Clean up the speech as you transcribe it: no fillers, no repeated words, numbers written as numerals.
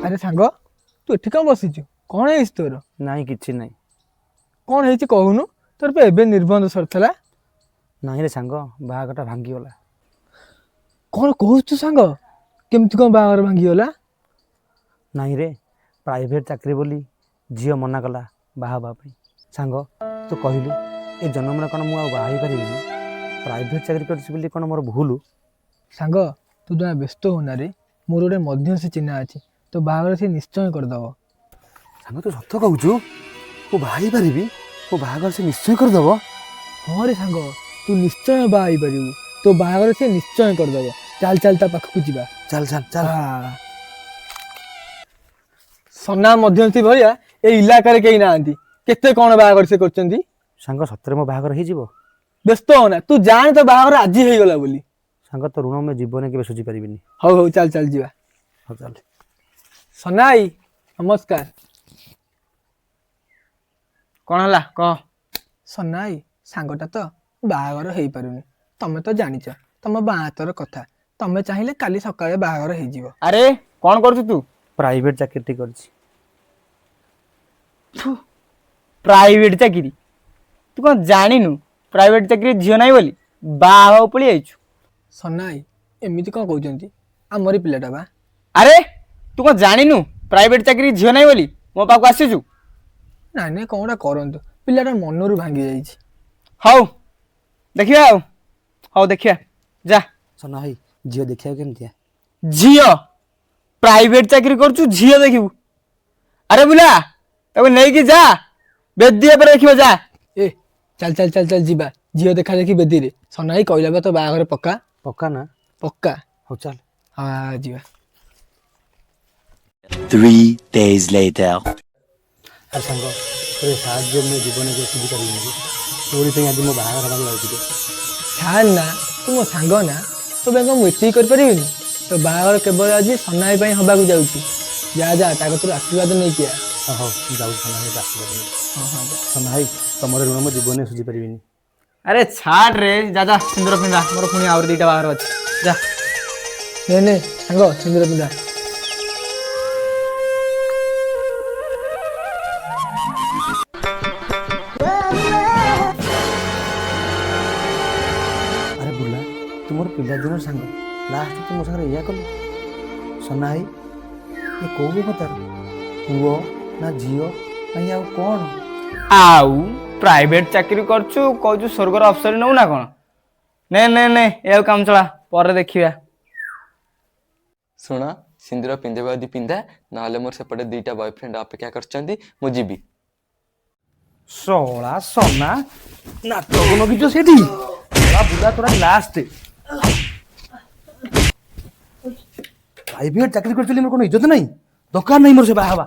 ଆରେ ସାଙ୍ଗ, ତୁ ଏଠି କଣ ବସିଛୁ? କଣ ହେଇଛି ତୋର? ନାଇଁ, କିଛି ନାହିଁ। କଣ ହେଇଛି କହୁନୁ? ତୋର ପା ଏବେ ନିର୍ବନ୍ଧ ସରିଥିଲା। ନାଇଁ ରେ ସାଙ୍ଗ, ବାହାଘରଟା ଭାଙ୍ଗିଗଲା। କଣ କହୁଛୁ ସାଙ୍ଗ? କେମିତି କଣ ବାହାଘର ଭାଙ୍ଗିଗଲା? ନାଇଁ ରେ, ପ୍ରାଇଭେଟ୍ ଚାକିରି ବୋଲି ଝିଅ ମନା କଲା ବାହା ହେବା ପାଇଁ। ସାଙ୍ଗ, ତୁ କହିଲୁ, ଏ ଜନ୍ମରେ କ'ଣ ମୁଁ ଆଉ ବାହା ହେଇପାରିବିନି? ପ୍ରାଇଭେଟ୍ ଚାକିରି କରିଛି ବୋଲି କ'ଣ ମୋର ଭୁଲ? ସାଙ୍ଗ, ତୁ ଜମା ବ୍ୟସ୍ତ ହଉନା ରେ। ମୋର ଗୋଟେ ମଧ୍ୟସ୍ଥି ଚିହ୍ନା ଅଛି, ତୋ ବାହାଘର ସେ ନିଶ୍ଚୟ କରିଦେବ। ସାଙ୍ଗ, ତୁ ସତ କହୁଛୁ? ମୁଁ ବାହା ହେଇପାରିବି? ମୋ ବାହାଘର ସେ ନିଶ୍ଚୟ କରିଦେବ? ହଁ ରେ ସାଙ୍ଗ, ତୁ ନିଶ୍ଚୟ ବାହା ହେଇପାରିବୁ। ତୋ ବାହାଘର ସେ ନିଶ୍ଚୟ କରିଦେବ। ଚାଲ ଚାଲ, ତା ପାଖକୁ ଯିବା। ଚାଲ ଚାଲ ଚାଲ। ସନା ମଧ୍ୟସ୍ଥି ଭଳିଆ ଏ ଇଲାକାରେ କେହି ନାହାନ୍ତି। କେତେ କଣ ବାହାଘର ସେ କରୁଛନ୍ତି। ସାଙ୍ଗ, ସତରେ ମୋ ବାହାଘର ହେଇଯିବ? ବ୍ୟସ୍ତ ହନା, ତୁ ଜାଣେ ତୋ ବାହାଘର ଆଜି ହେଇଗଲା ବୋଲି। ସାଙ୍ଗ, ତୋ ଋଣ ମୁଁ ଜୀବନରେ କେବେ ସୁଝି ପାରିବିନି। ହଉ ହଉ, ଚାଲ ଚାଲ ଯିବା। ହଉ ଚାଲ। ସନାଇ, ନମସ୍କାର। କ'ଣ ହେଲା କହ? ସନାଇ, ସାଙ୍ଗଟା ତ ବାହାଘର ହେଇପାରୁନି। ତମେ ତ ଜାଣିଛ ତମ ବାଁ ହାତର କଥା। ତମେ ଚାହିଁଲେ କାଲି ସକାଳେ ବାହାଘର ହେଇଯିବ। ଆରେ, କ'ଣ କରୁଛୁ ତୁ? ପ୍ରାଇଭେଟ୍ ଚାକିରିଟି କରିଛି। ପ୍ରାଇଭେଟ୍ ଚାକିରି? ତୁ କ'ଣ ଜାଣିନୁ ପ୍ରାଇଭେଟ୍ ଚାକିରି ଝିଅ ନାହିଁ ବୋଲି ବାହା ହେବାକୁ ପଳେଇ ଆଇଛୁ? ସନାଇ, ଏମିତି କ'ଣ କହୁଛନ୍ତି? ଆମରି ପିଲାଟା ବା। ଆରେ, ତୁ କ'ଣ ଜାଣିନୁ ପ୍ରାଇଭେଟ୍ ଚାକିରି ଝିଅ ନାହିଁ ବୋଲି ମୋ ପାଖକୁ ଆସିଛୁ? ନାଇଁ ନାଇଁ, କ'ଣଟା କରନ୍ତୁ, ପିଲାଟା ମନରୁ ଭାଙ୍ଗି ଯାଇଛି। ହଉ ଦେଖିବା, ଆଉ ହଉ ଦେଖିବା, ଯା। ସନା ଭାଇ, ଝିଅ ଦେଖିବାକୁ କେମିତିଆ? ଝିଅ? ପ୍ରାଇଭେଟ୍ ଚାକିରି କରୁଛୁ, ଝିଅ ଦେଖିବୁ? ଆରେ ବୁଲା, ତାକୁ ନେଇକି ଯା, ବେଦି ଉପରେ ଦେଖିବ, ଯା। ଏ ଚାଲ ଚାଲ ଚାଲ ଚାଲ ଯିବା, ଝିଅ ଦେଖା ଦେଖି ବେଦିରେ। ସନାଇ କହିଲା ବା ତୋ ବାହାଘର ପକ୍କା। ପକ୍କା ନା? ପକ୍କା। ହଉ ଚାଲ। ହଁ, ଯିବା। 3 days later. ଆରେ ସାଙ୍ଗ, ତୋର ଏ ସାହାଯ୍ୟ ମୁଁ ଜୀବନରେ କେବେ ସୁଝି ପାରିବିନି ରେ। ତୋରି ପାଇଁ ଆଜି ମୋ ବାହାଘର ହେବାକୁ ଯାଉଛି ରେ। ଛାଡ଼ ନା, ତୁ ମୋ ସାଙ୍ଗ ନା, ତୋ ପାଇଁ କଣ ମୁଁ ଏତିକି କରିପାରିବିନି? ତୋ ବାହାଘର କେବଳ ଆଜି ସନାଇ ପାଇଁ ହବାକୁ ଯାଉଛି। ଯା ଯା, ତା କତିରୁ ଆଶୀର୍ବାଦ ନେଇକି ଆ। ହଁ ହଉ, ମୁଁ ଯାଉଛି ସନା ଭାଇ ଆଶୀର୍ବାଦ ନେଇକି। ହଁ ହଁ, ଯା। ସନା ଭାଇ, ତମର ଋଣ ମୋ ଜୀବନରେ ସୁଝି ପାରିବିନି। ଆରେ ଛାଡ଼ ରେ, ଯା ଯା, ସିନ୍ଦୁର ପିନ୍ଧା, ମୋର ପୁଣି ଆହୁରି 2ଟା ବାହାଘର ଅଛି, ଯା। ନେ ନେ ସାଙ୍ଗ, ସିନ୍ଦୁର ପିନ୍ଧା। ଆରେ ବୁଲା, ତୁ ମୋର ପିଲାଦିନର ସାଙ୍ଗ, ଲାଷ୍ଟ ତୁ ମୋ ସାଙ୍ଗରେ ଏଇଆ କଲୁ। ସନା ଭାଇ, ଏ କୋଉ ଅବତାର? ପୁଅ ନା ଝିଅ ନା ଇଏ ଆଉ କ'ଣ? ଆଉ ପ୍ରାଇଭେଟ୍ ଚାକିରି କରୁଛୁ, କହୁଛୁ ସ୍ୱର୍ଗର ଅଫସର ନେବୁ ନା କ'ଣ? ନେ ନେ ନେ, ଏ ଆଉ କାମ ଚଳା, ପରେ ଦେଖିବା। ଶୁଣ, ସିନ୍ଦୁର ପିନ୍ଧିବ ଯଦି ପିନ୍ଧା, ନହେଲେ ମୋର ସେପଟେ 2ଟା ବୟଫ୍ରେଣ୍ଡ ଅପେକ୍ଷା କରିଛନ୍ତି, ମୁଁ ଯିବି। ଶଳା ସନା, ନାଟକ ଲଗିଛ ସେଠି। ଶଳା ବୁଲା, ତୋର ଲାଷ୍ଟ। ପ୍ରାଇଭେଟ୍ ଚାକିରି କରିଥିଲି, ମୋର କ'ଣ ଇଜ୍ଜତ ନାହିଁ? ଦରକାର ନାହିଁ ମୋର ସେ ବାହା ହେବା।